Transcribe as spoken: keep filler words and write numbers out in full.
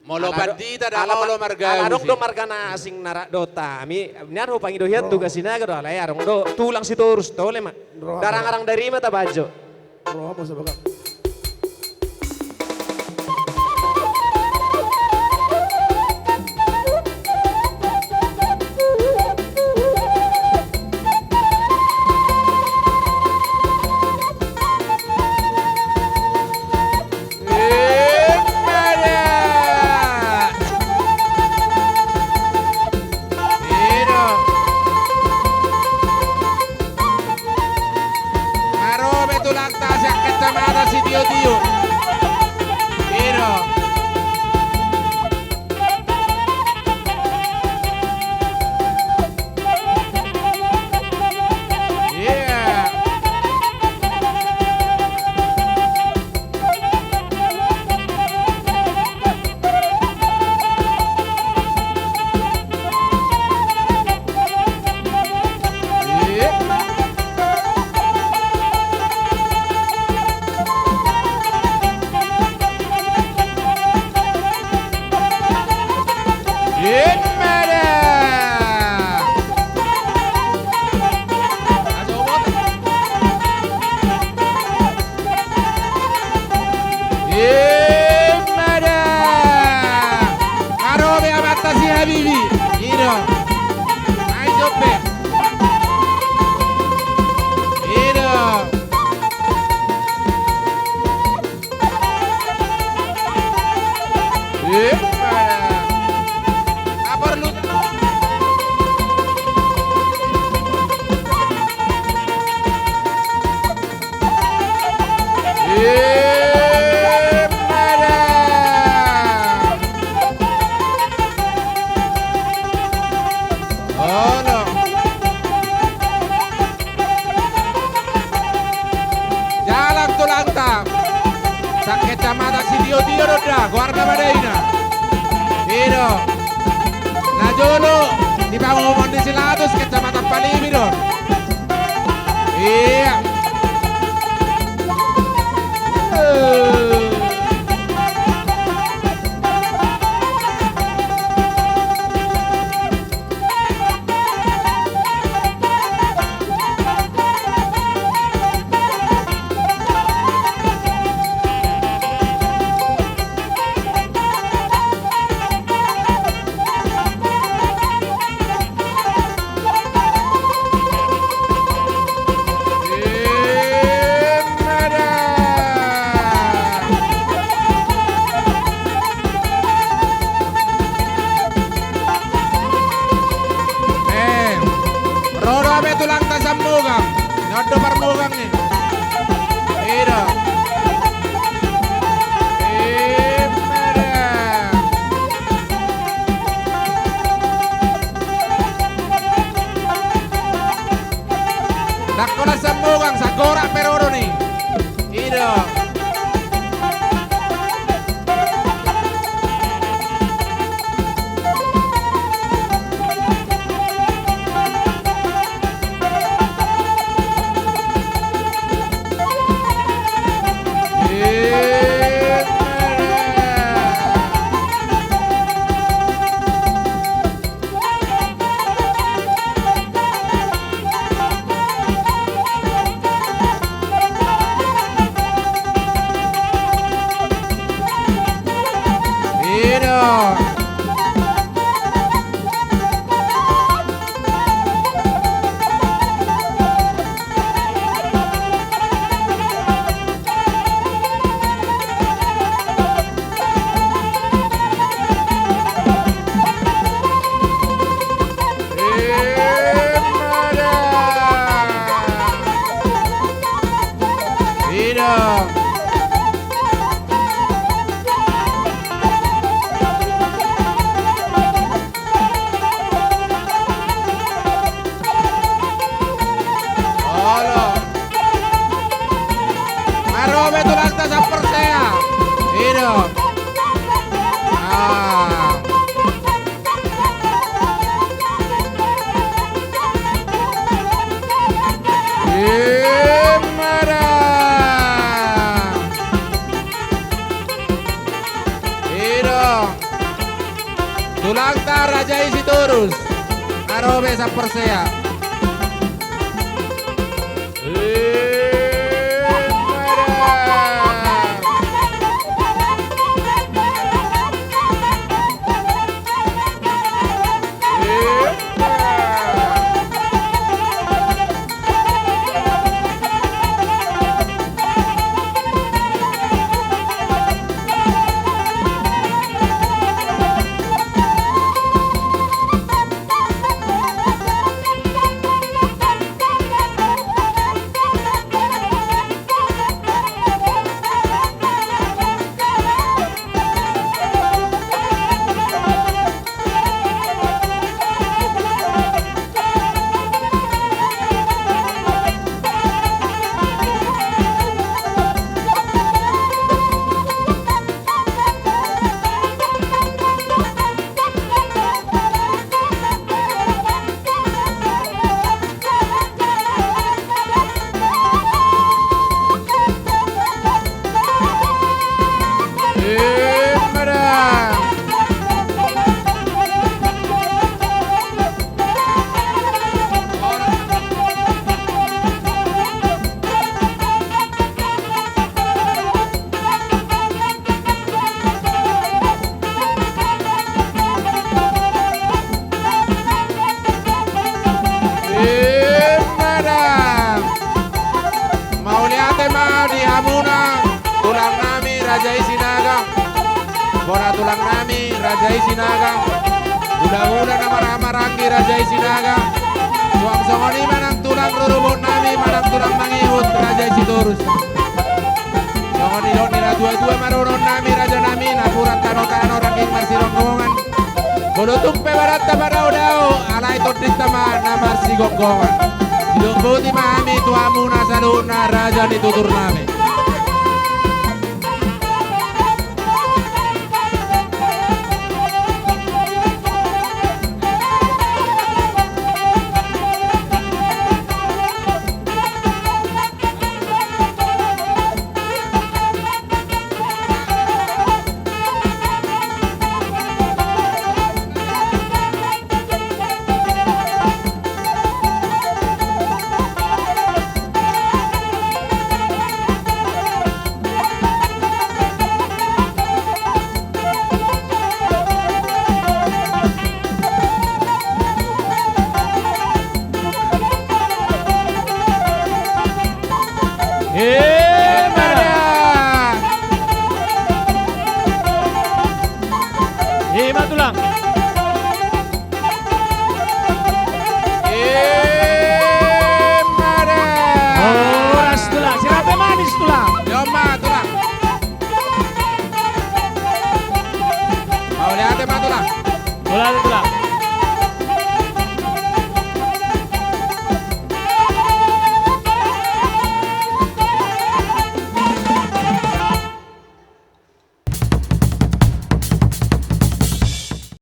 Molo ala do-, pandita da ala ma-, molo marga ala adong do marga na asing na rap dohot hami. Nian hupangido hian tu Sinaga do, alai adong do tulang Sitorus, tole ma. Darangarang dari ma tabajo. Roha ma sabaga. Iro. Nga ro be tulangta sian kecamatan Sitiotio. Iro. Iya. Ima da. Nga ro be amanta si Habibi. Iro. Ai sope. Iro. Ima da. Apor lu. Ima da. Olo. Jalang tulangta. Sian kecamatan Sitiotio do da, goarna ma da ina. Iro. Najolo di pangomoan di Silatus, kecamatan Palibi do. Iya. Eh. Eh, ro do be tulangta Sammogang. Nyondo Parmogang ni. Iro. Ima da. Ndang holan Sammogang, Sagorak pe ro do ni. Iro. Iro. Ima da. Ida. Olo. Nga ro be tulangta Samporsea. Ida. Ah. Ima da. Ida. Tulangta Raja i Sitorus. Aro be saporsea. Ima da. Mauliate ma di hamuna tulang nami Raja i Sinaga. Bona tulang nami Raja i Sinaga. Hulahula na marhahamaranggi Raja i Sinaga. Suang songon i ma nang tulang rorobot nami manang tulang mangihut Raja i Sitorus. Songon nidok ni natuatua ma dohonon nami raja nami, napuran tanotano rangging marsironggongan. Molo tung pe baranta madaodao, alai tondinta ma na marsigonggongan. Didok boti ma hami tu hamuna saluhutna raja ni tutur nami. Ima da. Ima tulang. Ima da. Horas tulang, sirapi manis tulang. Ima tulang. Mauliate ma tulang. Mauliate tulang.